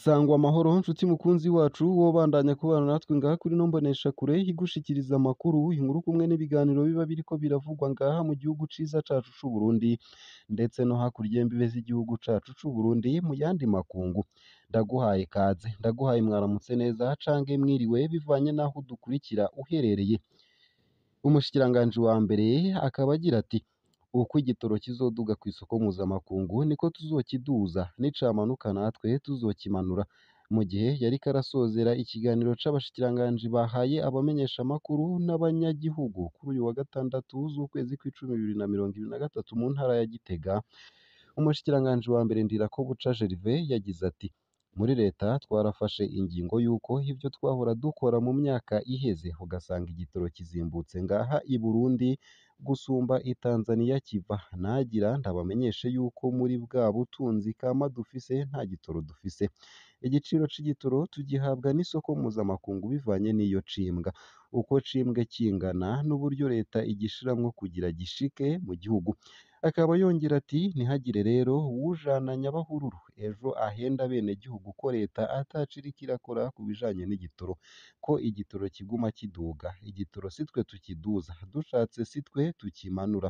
Sangwa amahoro nshuti mukunzi wacu wobandanya kubana natwe ngaha kuri ino mboneshakure igushikiriza amakuru, inkuru kumwe n'ibiganiro biba biriko biravugwa ngaha mu gihugu ciza cacu c'Uburundi ndetse no hakurya y'imbibe z'igihugu cacu c'Uburundi mu yandi makungu. Ndaguhaye kaze, ndaguhaye mwaramutse neza canke mwiriwe bivanye n'aho udukurikira uherereye. Umushikiranganji wa mbere akaba agira ati: "Uko igitoro kizoduga kw'isoko mpuzamakungu niko tuzokiduza, nicamanuka natwe tuzokimanura." Mu gihe yariko arasozera ikiganiro c'abashikiranganji bahaye abamenyeshamakuru n'abanyagihugu kuri uyu wa gatandatu z'ukwezi kw'icumi 2023 mu ntara ya Gitega, umushikiranganji wa mbere Ndirakobuca Gervais yagize ati: "Muri leta twarafashe ingingo y'uko ivyo twahora dukora mu myaka iheze ugasanga igitoro kizimbutse ngaha i Burundi gusumba i Tanzania kiva, nagira ndabamenyeshe yuko muri bwa butunzi kama dufise nta gitoro dufise. Igiciro c'igitoro tugihabwa n'isoko mpuzamakungu bivanye n'iyo cimbwa, uko cimbwe kingana n'uburyo leta igishiramwo kugira gishike mu gihugu." Akaba yongera ati: "Ntihagire rero uwujana nyabahururu ejo ahenda abenegihugu ko leta ataco iriko irakora ku bijanye n'igitoro, ko igitoro kiguma kiduga. Igitoro sitwe tukiduza, dushatse sitwe tukimanura.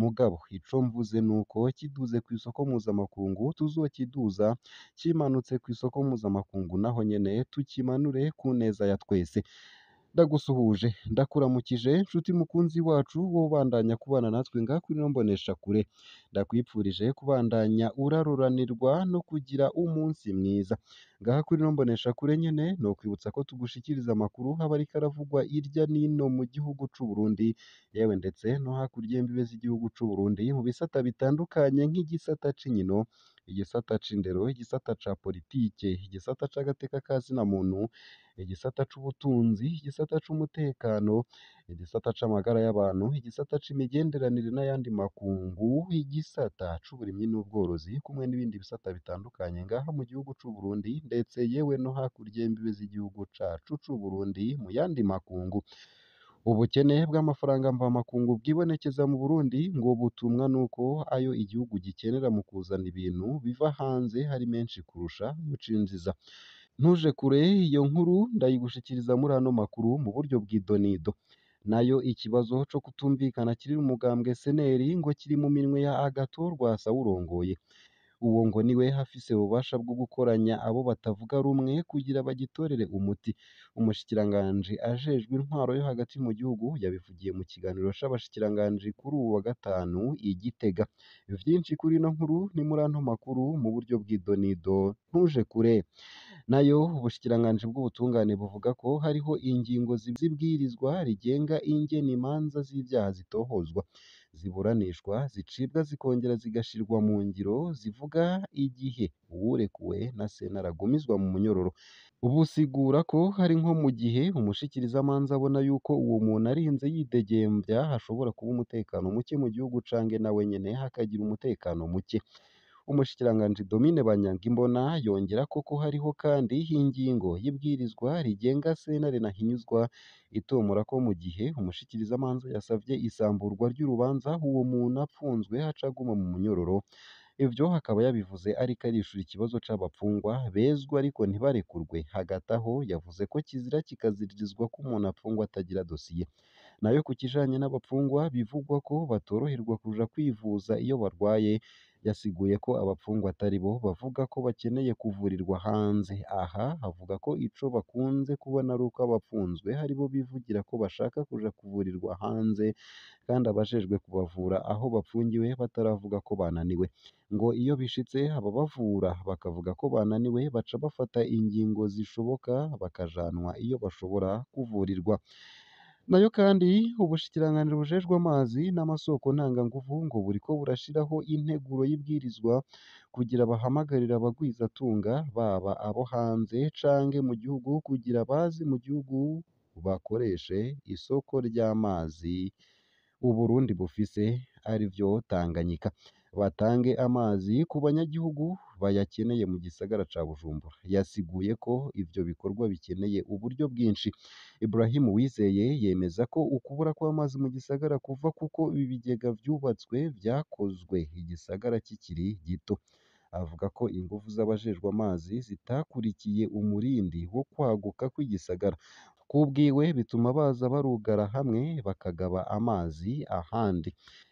Mugabo ico mvuze nuko kiduze kw'isoko mpuzamakungu tuzokiduza, kimanutse kw'isoko mpuzamakungu naho nyene tukimanure ku neza ya twese." Ndagusuhuje, ndakuramukije nshuti mukunzi wacu wobandanya kubana natwe ngaha kuri ino mboneshakure. Ndakwipfurije kubandanya uraruranirwa no kugira umunsi mwiza. Ngaha kuri ino mboneshakure nyene nokwibutsa ko tugushikiriza amakuru aba ariko aravugwa irya n'ino mu gihugu c'Uburundi, yewe ndetse no hakurya y'imbibe z'igihugu c'Uburundi mu bisata bitandukanye nk'igisata c'inkino, igisata c'indero, igisata ca politike, igisata c'agateka ka zina muntu, igisata c'ubutunzi, igisata c'umutekano, igisata c'amagara y'abantu, igisata c'imigenderanire n'ayandi makungu, igisata c'uburimyi n'ubworozi kumwe n'ibindi bisata bitandukanye ngaha mu gihugu c'Uburundi ndetse yewe no hakurya y'imbibe z'igihugu cacu c'Uburundi mu yandi makungu. Ubukene bw'amafaranga mvamakungu bwibonekeza mu Burundi ngo butumwa nuko ayo igihugu gikenera mu kuzana ibintu biva hanze ari menshi kurusha ayo cinjiza. Ntuje kure iyo nkuru ndayigushikiriza muri ano makuru mu buryo bw'idonido. Nayo ikibazo co kutumvikana kiri mu mugambwe SNL ngo kiri mu minwe ya Agathon Rwasa awurongoye. Uwo ngo niwe afise ububasha bwo gukoranya abo batavuga rumwe kugira bagitorere umuti. Umushikiranganji ajejwe intwaro yo hagati mu gihugu yabivugiye mu kiganiro c'abashikiranganji kuri uwu wa gatanu i Gitega. Vyinshi kuri ino nkuru ni muri ano makuru mu buryo bw'idonido. Ntuje kure. Nayo ubushikiranganji bw'ubutungane buvuga ko hariho ingingo z'ibwirizwa rigenga ingene imanza z'ivyaha zitohozwa, ziburanishwa, zicibwa zikongera zigashirwa mu ngiro, zivuga igihe uwurekuwe na sentare agumizwa mu munyororo. Busigura ko hari nko mu gihe umushikirizamanza abona yuko uwo muntu arinze yidegemvya hashobora kuba umutekano muke mu gihugu canke nawe nyene hakagira umutekano muke. Umushikiranganji Domine Banyankimbona yongerako ko hariho kandi ingingo y'ibwirizwa rigenga sentare ntahinyuzwa itomora ko mu gihe umushikirizamanza yasavye isamburwa ry'urubanza uwo muntu apfunzwe aca aguma mu munyororo. Ivyo akaba yabivuze ariko arishura ikibazo c'abapfungwa bezwa ariko ntibarekurwe. Hagati aho yavuze ko kizira kikaziririzwa ko umuntu apfungwa atagira dosiye. Nayo ku kijanye n'abapfungwa bivugwa ko batoroherwa kuja kwivuza iyo barwaye, yasiguye ko abapfungwa atari bo bavuga ko bakeneye kuvurirwa hanze. Aha avuga ko ico bakunze kubona ari uko abapfunzwe aribo bivugira ko bashaka kuja kuvurirwa hanze kandi abajejwe kubavura aho bapfungiwe bataravuga ko bananiwe. Ngo iyo bishitse ababavura bakavuga ko bananiwe baca bafata ingingo zishoboka bakajanwa iyo bashobora kuvurirwa. Nayo kandi ubushikiranganji bujejwe amazi n'amasoko ntanganguvu ngo buriko burashiraho integuro y'ibwirizwa kugira bahamagarire abagwizatunga baba abo hanze canke mu gihugu kugira baze mu gihugu bakoreshe isoko ry'amazi Uburundi bufise arivyo Tanganyika. Batange amazi ku banyagihugu bayakeneye mu gisagara ca Bujumbura. Yasiguye ko ivyo bikorwa bikeneye uburyo bwinshi. Ibrahim Uwizeye yemeza ko ukubura kw'amazi mu gisagara kuva kuko ibi bigega vyubatswe vyakozwe igisagara kikiri gito. Avuga ko inguvu z'abajejwe amazi zitakurikiye umurindi wo kwaguka kw'igisagara. Kubwiwe bituma baza barugara hamwe bakagaba amazi ahandi.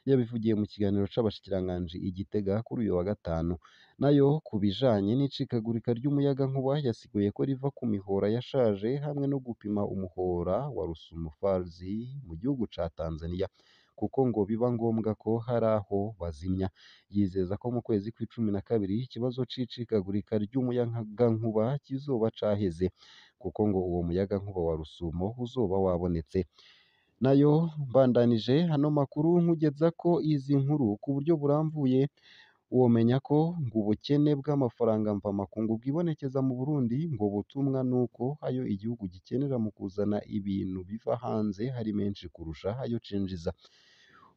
Yabivugiye mu kiganiro c'abashikiranganji i Gitega kuri uyu wa gatanu. Nayo ku bijanye n'icikagurika ry'umuyagankuba yasiguye ko riva ku mihora yashaje hamwe no gupima umuhora wa Rusumo Falls mu gihugu ca Tanzania, kuko ngo biba ngombwa ko hari aho bazimya. Yizeza ko mu kwezi kw'icumi na kabiri ikibazo c'icikagurika ry'umuyagankuba kizoba caheze, kuko ngo uwo muyagankuba wa Rusumo uzoba wabonetse. Nayo mbandanije ano makuru nkugeza ko izi nkuru ku buryo burambuye, womenya ko ngo ubukene bw'amafaranga mvamakungu bwibonekeza mu Burundi ngo butumwa nuko ayo igihugu gikenera mu kuzana ibintu biva hanze hari menshi kurusha ayo cinjiza.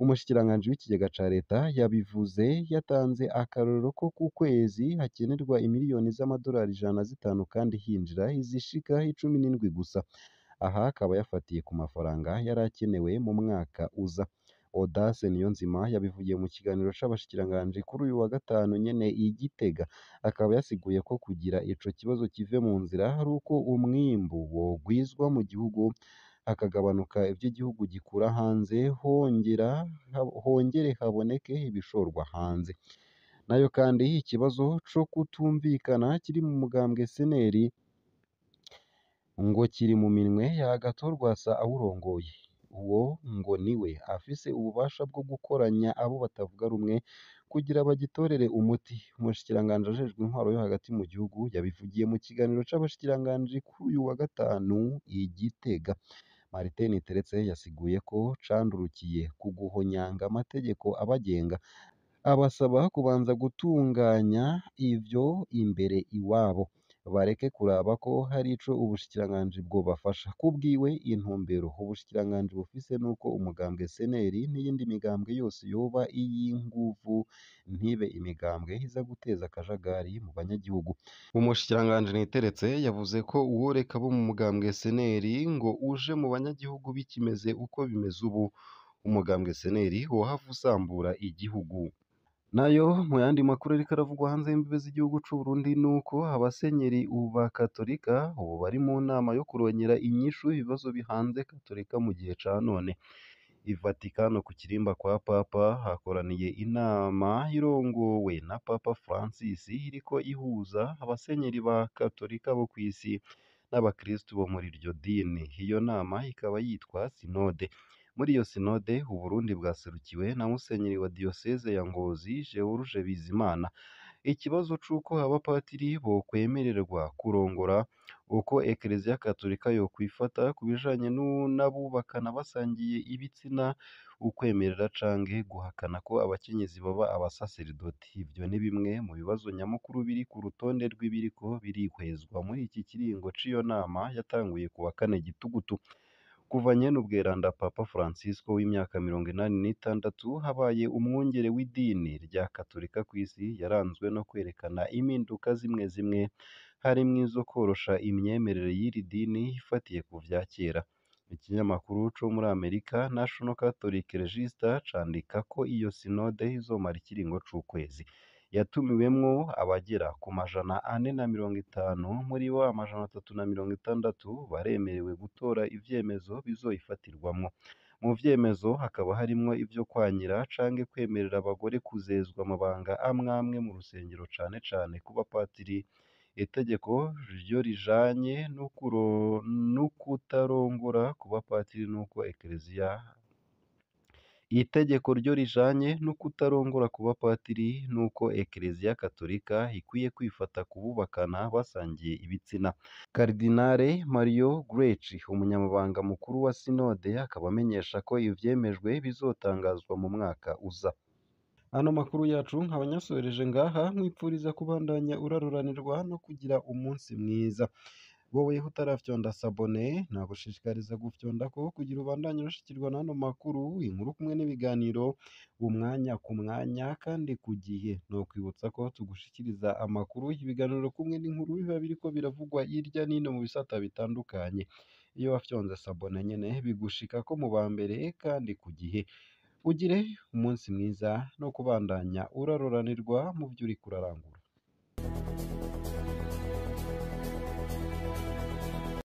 Umushikiranganji w'ikigega ca leta yabivuze yatanze akarorero ko ku kwezi hakenerwa imiliyoni z'amadolari 105 kandi hinjira izishika 17 gusa. Aha akaba yafatiye ku mafaranga yari akenewe mu mwaka uza. Audace Niyonzima yabivugiye mu kiganiro c'abashikiranganji kuri uyu wa gatanu nyene i Gitega. Akaba yasiguye ko kugira ico kibazo kive mu nzira ari uko umwimbu wogwizwa mu gihugu, hakagabanuka ivyo igihugu gikura hanze, hongere haboneke ibishorwa hanze. Nayo kandi ikibazo co kutumvikana kiri mu mugambwe CNL ngo kiri mu minwe ya Agathon Rwasa awurongoye. Uwo ngo niwe afise ububasha bwo gukoranya abo batavuga rumwe kugira bagitorere umuti. Umushikiranganji ajejwe intwaro yo hagati mu gihugu yabivugiye mu kiganiro c'abashikiranganji kuri uyu wa gatanu i Gitega. Martin Teretse yasiguye ko candurukiye ku guhonyanga amategeko abagenga, abasaba kubanza gutunganya ivyo imbere iwabo, bareke kuraba ko hari ico ubushikiranganji bwobafasha. Kubwiwe intumbero ubushikiranganji bufise nuko umugambwe CNL n'iyindi migambwe yose yoba iy'inguvu, ntibe imigambwe iza guteza akajagari mu banyagihugu. Umushikiranganji Niteretse yavuze ko uworeka abo mu mugambwe CNL ngo uje mu banyagihugu bikimeze uko bimeze ubu, umugambwe CNL wohava usambura igihugu. Nayo mu yandi makuru ariko aravugwa hanze y'imbibe z'igihugu c'u Burundi nuko abasenyeri ba Katolika ubu bari mu nama yo kurongera inyishu ibibazo bihanze Katolika mu gihe ca none. I Vatikano ku kirimba kwa Papa hakoraniye inama irongowe na Papa Francis iriko ihuza abasenyeri ba Katolika bo kw'isi n'abakristu bo muri iryo dini. Iyo nama ikaba yitwa Sinode. Muri iyo sinode Uburundi bwaserukiwe na Musenyeri wa Diyoseze ya Ngozi George Bizimana. Ikibazo c'uko abapatiri bokwemererwa kurongora, uko Ekereziya Katolika yokwifata ku bijanye n'abubakana basangiye ibitsina, ukwemerera canke guhakana ko abakenyezi baba abasaseridoti. Ivyo ni bimwe mu bibazo nyamukuru biri ku rutonde rw'ibiriko birihwezwa muri iki kiringo c'iyo nama yatanguye kuwa kane Gitugutu. Kuva nyene ubweranda Papa Francisco w'imyaka 86 habaye umwungere w'idini rya Katolika kw'isi, yaranzwe no kwerekana impinduka zimwe zimwe harimwo izo korosha imyemerere y'iri dini ifatiye ku vya kera. Ikinyamakuru co muri Amerika National Catholic Register candika ko iyo sinode izomara ikiringo c'ukwezi. Yatumiwemwo abagera ku 450, muri bo 360 baremerewe gutora ivyemezo bizoyifatirwamwo. Mu vyemezo hakaba harimwo ivyo kwanyira canke kwemerera abagore kuzezwa amabanga amwamwe mu rusengero cane cane ku bapatiri. Itegeko ryo rijanye n'ukutarongora ku bapatiri nuko Ekereziya Itegeko ryo rijanye n'ukutarongora ku bapatiri nuko Ekereziya Katolika ikwiye kwifata ku bubakana basangiye ibitsina. Karidinale Mario Grech, umunyamabanga mukuru wa Sinode, akaba amenyesha ko ivyemejwe bizotangazwa mu mwaka uza. Ano makuru yacu nkaba nyasoreje ngaha, nkwipfuriza kubandanya uraruranirwa no kugira umunsi mwiza. Wowe utarafyonda sabone nagushishikariza gufyondako kugira ubandanye urashikirwa n'ano makuru, inkuru kumwe n'ibiganiro umwanya ku mwanya kandi ku gihe. Nokwibutsa ko tugushikiriza amakuru, ibiganiro kumwe n'inkuru biba biriko biravugwa hirya n'ino mu bisata bitandukanye. Iyo wafyonze sabone nyene bigushikako mu ba mbere kandi ku gihe. Ugire umunsi mwiza no kubandanya uraroranirwa mu vyo uriko urarangura.